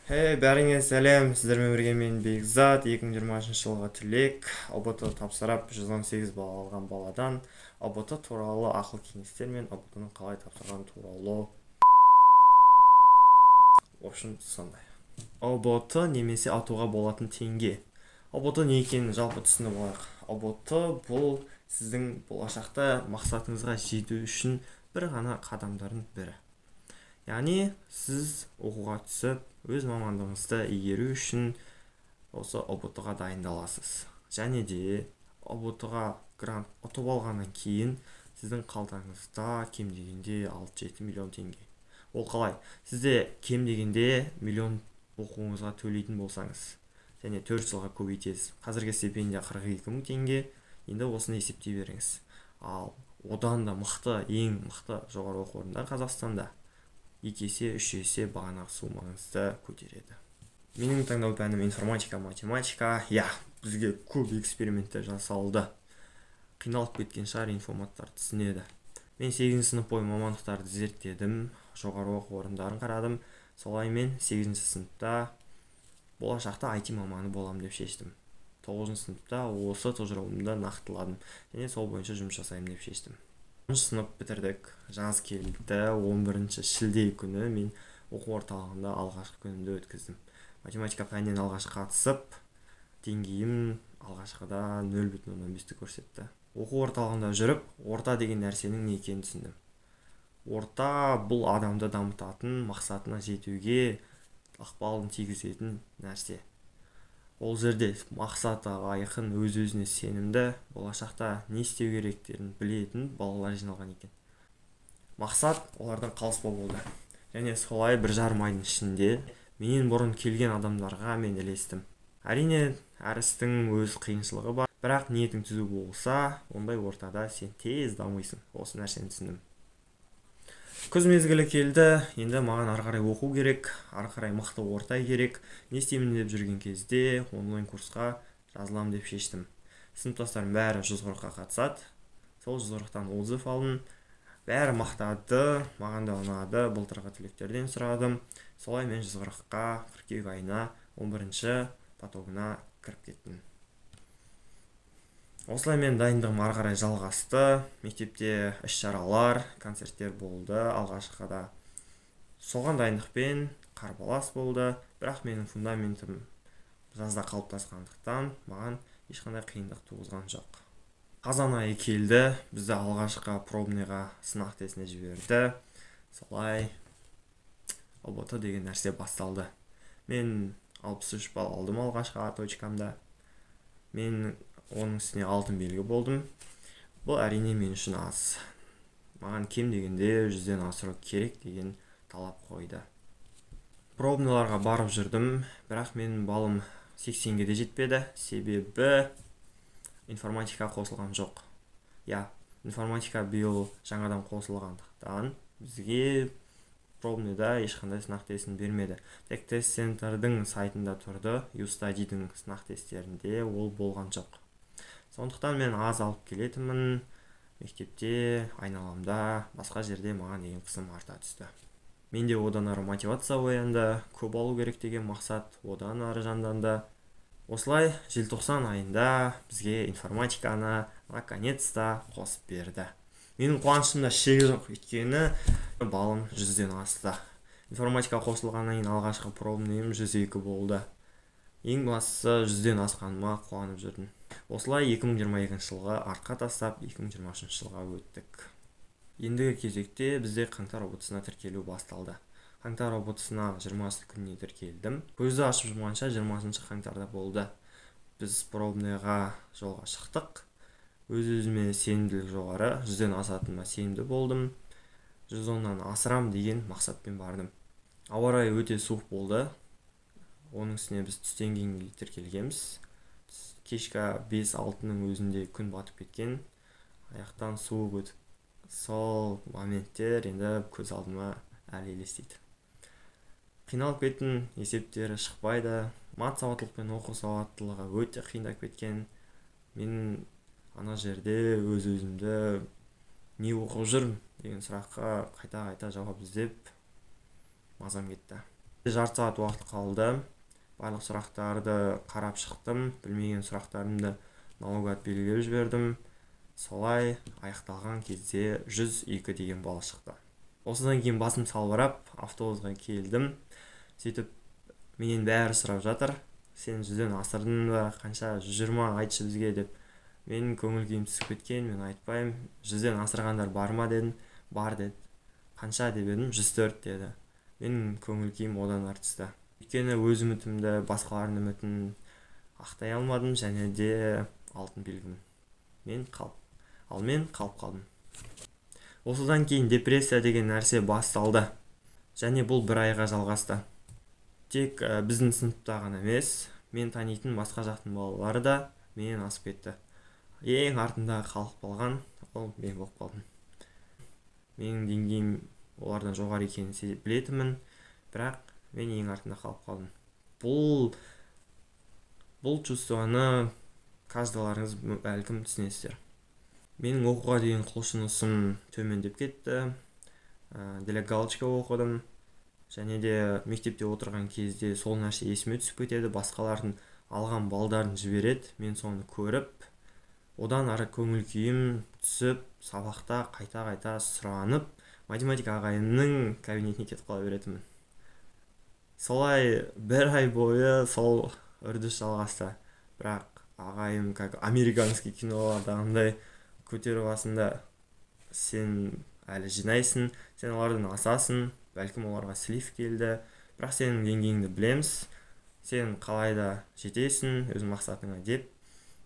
Hey, бәріңе сәлем, сіздермен бірге мен Бекзат. 2023 жылғы түлек, ҰБТ тапсырып 118 балл алған баладан ҰБТ туралы ақыл кеңестер мен ҰБТ-ны қалай тапсырған туралы. В общем, сондай. ҰБТ немесе атуға болатын теңге. ҰБТ не екенін жалпы түсініп алайық. ҰБТ бұл сіздің болашақта мақсатыңызға жету үшін бір ғана қадамдардың бірі. Яғни сіз оқуға түсіп, өз мамандығыңызды игеру үшін осы ҰБТ-ға дайындаласыз. Және де ҰБТ-ға грант ұтып алғаннан кейін сіздің қалтаңызда кем дегенде 6-7 миллион теңге. Ол қалай? Сізде кем дегенде миллион оқуыңызға төлейтін болсаңыз, және 4 жылға көбейтесіз. Қазіргі стипендия 42 мың теңге, енді осыны есептей беріңіз. Ал одан да мықты, ең мықты жоғары оқу орындар Қазақстанда 2 есе, 3 есе бағанағы суммаңызды көтереді. Менің таңдау пәнім информатика, математика. Иә, бізге көп эксперименттер жасалды. Қиналып кеткен шығар, информаттар түсінеді. Мен 8 сынып бойы мамандықтарды зерттедім, жоғары оқу орындарын қарадым. Солай мен 8 сыныпта болашақта IT маманы боламын деп шештім. 9 сыныпта осы тұжырымды нақтыладым және сол бойынша жұмыс жасаймын деп шештім. 10 сынып бітірдік, жаз келді. 11 шілде күні мен оқу орталығында алғашқы күнімді өткіздім. Математика пәнінен алғаш қатысып, деңгейім алғашқыда 0,5-ті көрсетті. Оқу орталығында жүріп, орта деген нәрсенің не екенін түсіндім. Орта бұл адамды дамытатын, мақсатына жетуге ықпалын тигізетін нәрсе. Ол жерде мақсаты айқын, өз-өзіне сенімді, болашақта не істеу керектерін білетін балалар жиналған екен. Мақсат олардан қалыспау болды. Және солай 1,5 айдың ішінде менен бұрын келген адамдарға мен ілестім. Әрине, әр істің өз қиыншылығы бар, бірақ ниетің түзу болса, ондай ортада сен тез дамисың. Осы нәрсені түсіндім. Күз мезгілі келді, енді маған ары қарай оқу керек, ары қарай мықты орта керек. Не істеймін деп жүрген кезде онлайн курсқа жазыламын деп шештім. Сыныптастарым бәрі 140-қа қатысады. Сол 140-тан отзыв алдым. Бәрі мақтады, маған да ұнады, былтырғы түлектерден сұрадым. Солай мен 140-қа қыркүйек айына 11-ші потогына кіріп кеттім. Осылай мен дайындығым ары қарай жалғасты. Мектепте іс-шаралар, концерттер болды алғашқыда. Соған дайындықпен қарбалас болды, бірақ менің фундаментім жазда қалыптасқандықтан маған ешқандай қиындық туғызған жоқ. Қазан айы келді, бізді алғашқы пробныйға сынақ тестіне жіберді. Солай ҰБТ деген нәрсе басталды. Мен 63 балл алдым алғашқы А точкамда. Мен оның үстіне алтын белгі болдым. Бұл әрине мен үшін аз. Маған кем дегенде 100-ден асыру керек деген талап қойды. Пробныйларға барып жүрдім, бірақ менің балым 80-ге де жетпеді, себебі информатика қосылған жоқ. Иә, информатика биыл жаңадан қосылғандықтан бізге пробныйда ешқандай сынақ тестін бермеді. Тек тест центрдің сайтында тұрды, YouStudy-дің сынақ тесттерінде ол болған жоқ. Сондықтан мен аз алып келетінмін. Мектепте, айналамда, басқа жерде маған деген қысым арта түсті. Менде одан ары мотивация оянды, көп алу керек деген мақсат одан ары жанданды. Осылай желтоқсан айында бізге информатиканы наконец-то қосып берді. Менің қуанышымда шек жоқ, өйткені балым 100-ден асты. Информатика қосылғаннан кейін алғашқы пробныйым 102 болды. Ең бастысы 100-ден асқаныма қуанып жүрдім. Осылай 2022 жылға артқа тастап, 2023 жылға өттік. Ендігі кезекте бізде қаңтар ҰБТ-сына тіркелу басталды. Қаңтар ҰБТ-сына 20 күніне тіркелдім. Көзді ашып жұмғанша 20 қаңтарда болды. Біз пробныйға жолға шықтық. Өз-өзіме сенімділік жоғары, 100-ден асатыныма сенімді болдым. 110-нан асырам деген мақсатпен бардым. Ауа райы өте суық болды. Оның үстіне біз түстен кейін тіркелгенбіз. Кешкі 5-6-ның өзінде күн батып кеткен, аяқтан суық өтіп, сол моменттер енді көз алдыма әлі елестейді. Қиналып кеттім, есептері шықпайды. Мат сауаттылық пен оқу сауаттылығы өте қиындап кеткен. Мен ана жерде өз-өзімді не оқып жүрмін деген сұраққа қайта-қайта жауап іздеп мазам кетті. Жарты сағат уақыт қалды. Барлық сұрақтарды қарап шықтым, білмеген сұрақтарымды наугад белгілеп жібердім. Солай аяқталған кезде 102 деген балл шықты. Осыдан кейін басым салбырап автобусқа келдім. Сөйтіп менен бәрі сұрап жатыр: сен 100-ден асырдың ба, қанша, 120 айтшы бізге деп. Менің көңіл күйім түсіп кеткен, мен айтпаймын. 100-ден асырғандар бар ма дедім. Бар деді. Қанша деп едім, 104 деді. Менің көңіл күйім одан ары түсті. Өйткені өз үмітімді, басқалардың үмітін ақтай алмадым және де алтын белгімін. Мен қалып қалдым. Осыдан кейін депрессия деген нәрсе басталды. Және бұл бір айға жалғасты. Тек біздің сыныпта ғана емес, мен танитын басқа жақтың балалары да менен асып кетті. Ең артында қалып қалған ол мен болып қалдым. Менің деңгейім олардан жоғары екенін білетінмін, бірақ мен ең артында қалып қалдым. Бұл чувствоны каждыларыңыз бәлкім түсінесіздер. Менің оқуға деген құлшынысым төмендеп кетті. Для галочка оқыдым. Және де мектепте отырған кезде сол нәрсе есіме түсіп кетеді. Басқалардың алған балдарын жібереді, мен соны көріп, одан ары көңіл күйім түсіп, сабақта қайта-қайта сұранып, математика ағайымның кабинетіне кетіп қала беретінмін. Солай бір ай бойы сол үрдіс жалғасты. Бірақ ағайым, как американский кинолардағындай, көтеріп басында: сен әлі жинайсың, сен олардан асасың, бәлкім оларға слив келді, бірақ сенің деңгейіңді білеміз, сен қалай да жетесің өз мақсатыңа деп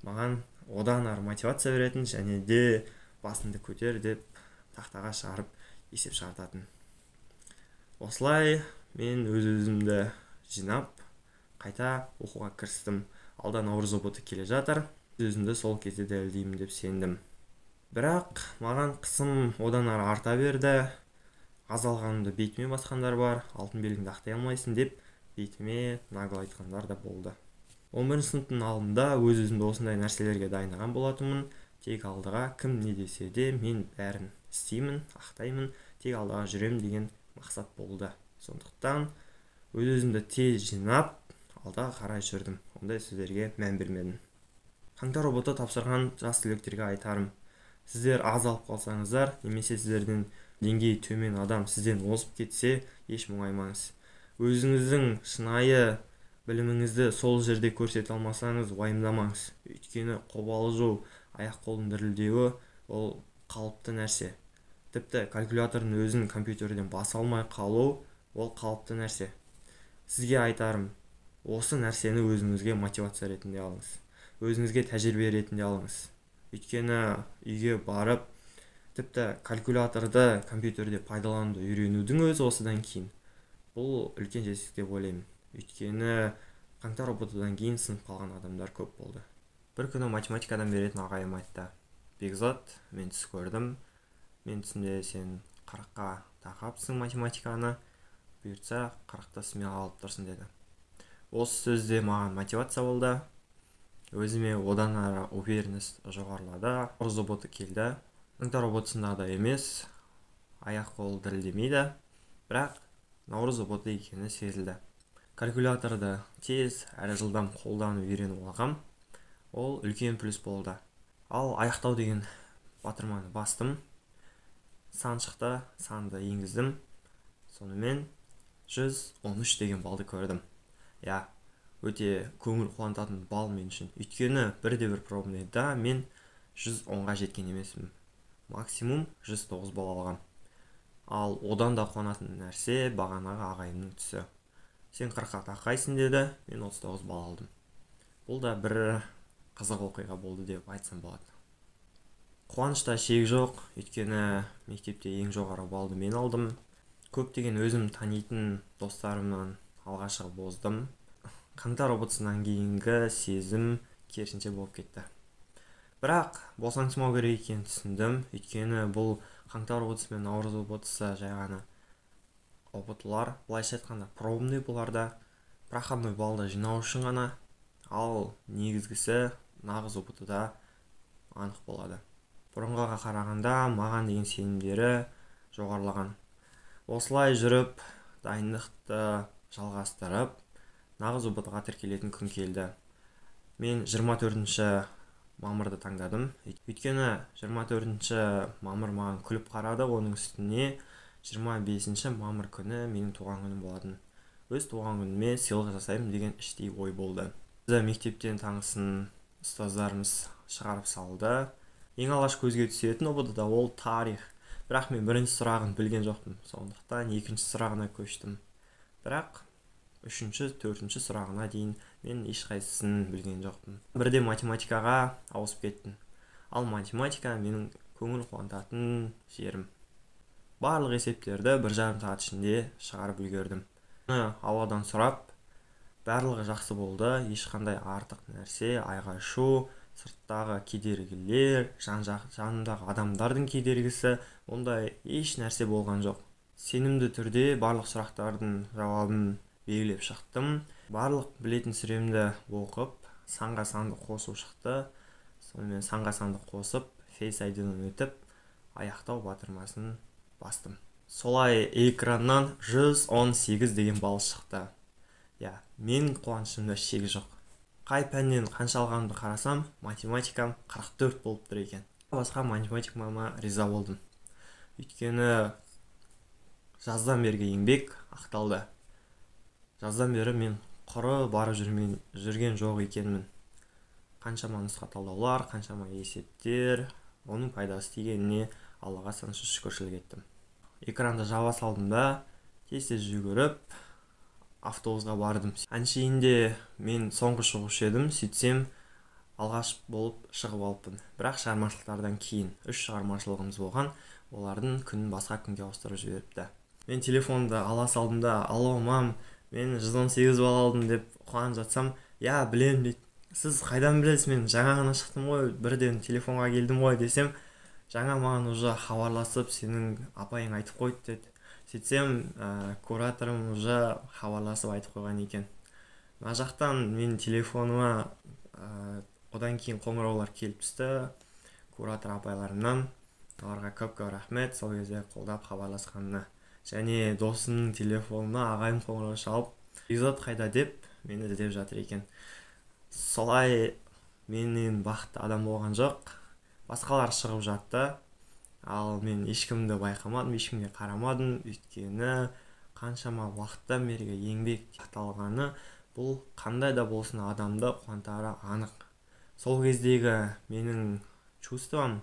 маған одан ары мотивация беретін және де басыңды көтер деп тақтаға шығарып есеп шығартатын. Осылай мен өз-өзімді жинап қайта оқуға кірістім. Алда наурыз ҰБТ келе жатыр, өзімді сол кезде дәлелдеймін деп сендім. Бірақ маған қысым одан ары арта берді. Аз алғанымды бетіме басқандар бар, алтын белгіңді ақтай алмайсың деп бетіме нагло айтқандар да болды. 11 сыныптың алдында өз-өзімді осындай нәрселерге дайындаған болатынмын. Тек алдыға кім не десе де мен бәрін істеймін, ақтаймын, тек алдыға жүремін деген мақсат болды. Сондықтан өз-өзімді тез жинап алдыға қарай жүрдім. Ондай сөздерге мән бермедім. Қаңтар ҰБТ тапсырған жас түлектерге айтарым: сіздер аз алып қалсаңыздар, немесе сіздерден деңгейі төмен адам сізден озып кетсе, еш мұңаймаңыз. Өзіңіздің шынайы біліміңізді сол жерде көрсете алмасаңыз, уайымдамаңыз. Өйткені қобалжу, аяқ қолдың дірілдеуі ол қалыпты нәрсе. Тіпті калькулятордың өзін компьютерден баса алмай қалу ол қалыпты нәрсе. Сізге айтарым, осы нәрсені өзіңізге мотивация ретінде алыңыз, өзіңізге тәжірибе ретінде алыңыз. Өйткені үйге барып тіпті калькуляторды компьютерде пайдалануды үйренудің өзі осыдан кейін бұл үлкен жетістік деп ойлаймын. Өйткені қаңтар ҰБТ-дан кейін сынып қалған адамдар көп болды. Бір күні математикадан беретін ағайым айтты: Бекзат, мен түс көрдім, мен түсімде сен 40-қа тақапсың математиканы, бұйыртса 40-ты смело алып тұрсың деді. Осы сөзде маған мотивация болды. Өзіме одан ары уверенность жоғарылады. Наурыз ҰБТ келді. Қаңтар ҰБТ-сындағыдай емес, аяқ қол дірілдемейді, бірақ наурыз ҰБТ екені сезілді. Калькуляторды тез әрі жылдам қолданып үйреніп алғам, ол үлкен плюс болды. Ал аяқтау деген батырманы бастым, сан шықты, санды енгіздім. Сонымен 113 деген балды көрдім. Я, өте көңіл қуантатын балл мен үшін. Өйткені бірде-бір пробныйда мен 110-ға жеткен емеспін. Максимум 109 балл алғам. Ал одан да қуанатын нәрсе бағанағы ағайымның түсі. Сен 40-қа тақайсың деді, мен 39 балл алдым. Бұл да бір қызық оқиға болды деп айтсам болады. Қуанышта шек жоқ, өйткені мектепте ең жоғары баллды мен алдым. Көптеген өзім танитын достарымнан алға шығып оздым. Қаңтар ҰБТ-сынан кейінгі сезім керісінше болып кетті. Бірақ босаңсымау керек екенін түсіндім. Өйткені бұл қаңтар ҰБТ-сы мен наурыз ҰБТ-сы жай ғана ҰБТ-лар, былайша айтқанда пробный, бұларда проходной баллды жинау үшін ғана, ал негізгісі нағыз ҰБТ-да анық болады. Бұрынғыға қарағанда маған деген сенімдері жоғарылаған. Осылай жүріп дайындықты жалғастырып, нағыз ҰБТ-ға тіркелетін күн келді. Мен 24 мамырды таңдадым. Өйткені 24 мамыр маған күліп қарады, оның үстіне 25 мамыр күні менің туған күнім болатын. Өз туған күніме сыйлық жасаймын деген іштей ой болды. Бізді мектептен таңғысын ұстаздарымыз шығарып салды. Ең алғаш көзге түсетін ҰБТ-да ол тарих. Бірақ мен бірінші сұрағын білген жоқпын, сондықтан екінші сұрағына көштім. Бірақ үшінші, төртінші сұрағына дейін мен ешқайсысын білген жоқпын. Бірде математикаға ауысып кеттім. Ал математика менің көңіл қуантатын жерім. Барлық есептерді 1,5 сағат ішінде шығарып үлгердім. Алладан сұрап, барлығы жақсы болды, ешқандай артық нәрсе, айғай-шу, сырттағы кедергілер, жанымдағы адамдардың кедергісі, ондай еш нәрсе болған жоқ. Сенімді түрде барлық сұрақтардың жауабын белгілеп шықтым. Барлық білетін сүремді оқып, санға санды қосу шықты. Сонымен санға санды қосып, Face ID-ден өтіп, аяқтау батырмасын бастым. Солай экраннан 118 деген балл шықты. Я, мен қуанышымда шегі жоқ. Қай пәннен қанша алғанымды қарасам, математикам 44 болып тұр екен. Басқа математикама риза болдым. Өйткені жаздан бергі еңбек ақталды. Жаздан бері мен құры барып жүрген жоқ екенмін. Қаншама нұсқа талдаулар, қаншама есептер, оның пайдасы тигеніне Аллаға сансыз шүкіршілік еттім. Экранды жаба салдым да, тез-тез жүгіріп автобусға бардым. Әншейінде мен соңғы шығушы едім, сөйтсем алғаш болып шығып алыппын. Бірақ шығармашылықтардан кейін 3 шығармашылығымыз болған, олардың күнін басқа күнге ауыстырып жіберіпті. Мен телефонды ала салдым да, алло мам, мен 118 балл алдым деп қуанып жатсам, я білем дейді. Сіз қайдан білесіз, мен жаңа ғана шықтым ғой, бірден телефонға келдім ғой десем, жаңа маған уже хабарласып, сенің апайың айтып қойды деді. Сөйтсем, кураторым уже хабарласып айтып қойған екен. Мына жақтан мен телефоныма одан кейін қоңыраулар келіп түсті куратор апайларымнан. Оларға көп-көп рахмет, сол кезде қолдап хабарласқанына. Және досымның телефонына ағайым қоңырау шалып, Бекзат қайда деп мені іздеп жатыр екен. Солай менен бақытты адам болған жоқ. Басқалар шығып жатты. Ал мен ешкімді байқамадым, ешкімге қарамадым. Өйткені қаншама уақыттан бергі еңбек ақталғаны бұл қандай да болсын адамды қуантары анық. Сол кездегі менің чувством,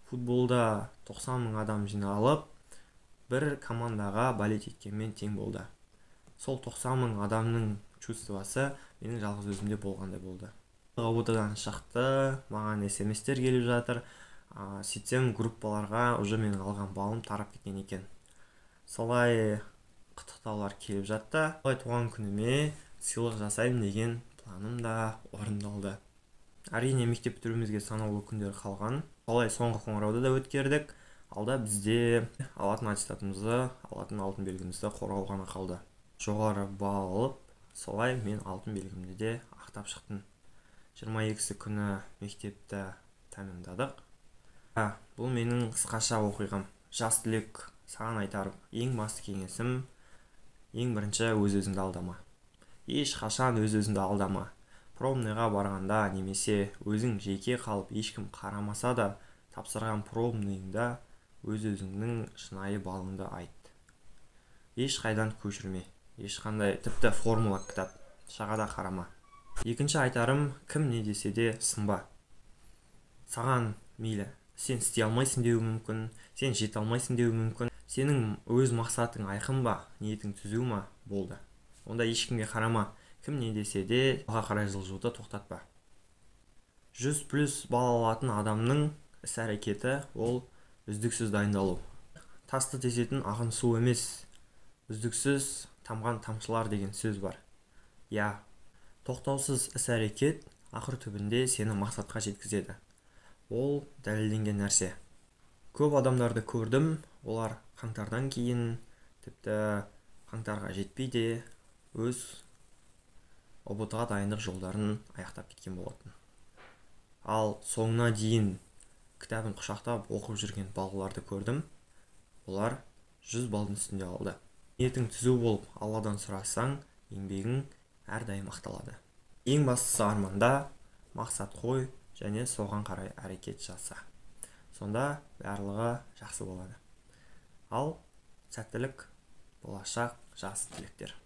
футболда 90 мың адам жиналып, бір командаға болеть еткенмен тең болды. Сол 90 мың адамның чувствосы менің жалғыз өзімде болғандай болды. ҰБТ-дан шықты, маған СМС-тер келіп жатыр. Сөйтсем группаларға уже менің алған балым тарап кеткен екен. Солай құттықтаулар келіп жатты. Солай туған күніме сыйлық жасаймын деген планым да орындалды. Әрине мектеп бітіруімізге санаулы күндер қалған. Солай соңғы қоңырауды да өткердік. Алда бізде алатын аттестатымызды, алатын алтын белгімізді қорғау ғана қалды. Жоғары балл алып, солай мен алтын белгімді де ақтап шықтым. 22 күні мектепті тәмамдадық. Бұл менің қысқаша оқиғам. Жас түлек, саған айтарым ең басты кеңесім, ең бірінші өз-өзіңді алдама. Ешқашан өз-өзіңді алдама. Пробныйға барғанда немесе өзің жеке қалып ешкім қарамаса да тапсырған пробныйыңда өз-өзіңнің шынайы балыңды айт. Ешқайдан көшірме, ешқандай тіпті формула кітап шағада қарама. Екінші айтарым, кім не десе де сынба. Саған мейлі, сен істей алмайсың деуі мүмкін, сен жете алмайсың деуі мүмкін. Сенің өз мақсатың айқын ба, ниетің түзу ма, болды. Онда ешкімге қарама, кім не десе де алға қарай жылжуды тоқтатпа. 100 плюс балл алатын адамның іс-әрекеті ол үздіксіз дайындалу. Тасты тесетін ағын су емес, үздіксіз тамған тамшылар деген сөз бар. Я, тоқтаусыз іс-әрекет ақыр түбінде сені мақсатқа жеткізеді. Ол дәлелденген нәрсе. Көп адамдарды көрдім, олар қаңтардан кейін, тіпті қаңтарға жетпей де өз ҰБТ-ға дайындық жолдарын аяқтап кеткен болатын. Ал соңына дейін кітабын құшақтап оқып жүрген балаларды көрдім. Олар 100 балдың үстінде алды. Ниетің түзу болып Алладан сұрасаң, Еңбегің әрдайым ақталады. Ең бастысы арманда, мақсат қой және соған қарай әрекет жаса. Сонда барлығы жақсы болады. Ал сәттілік, болашақ, жақсы тілектер.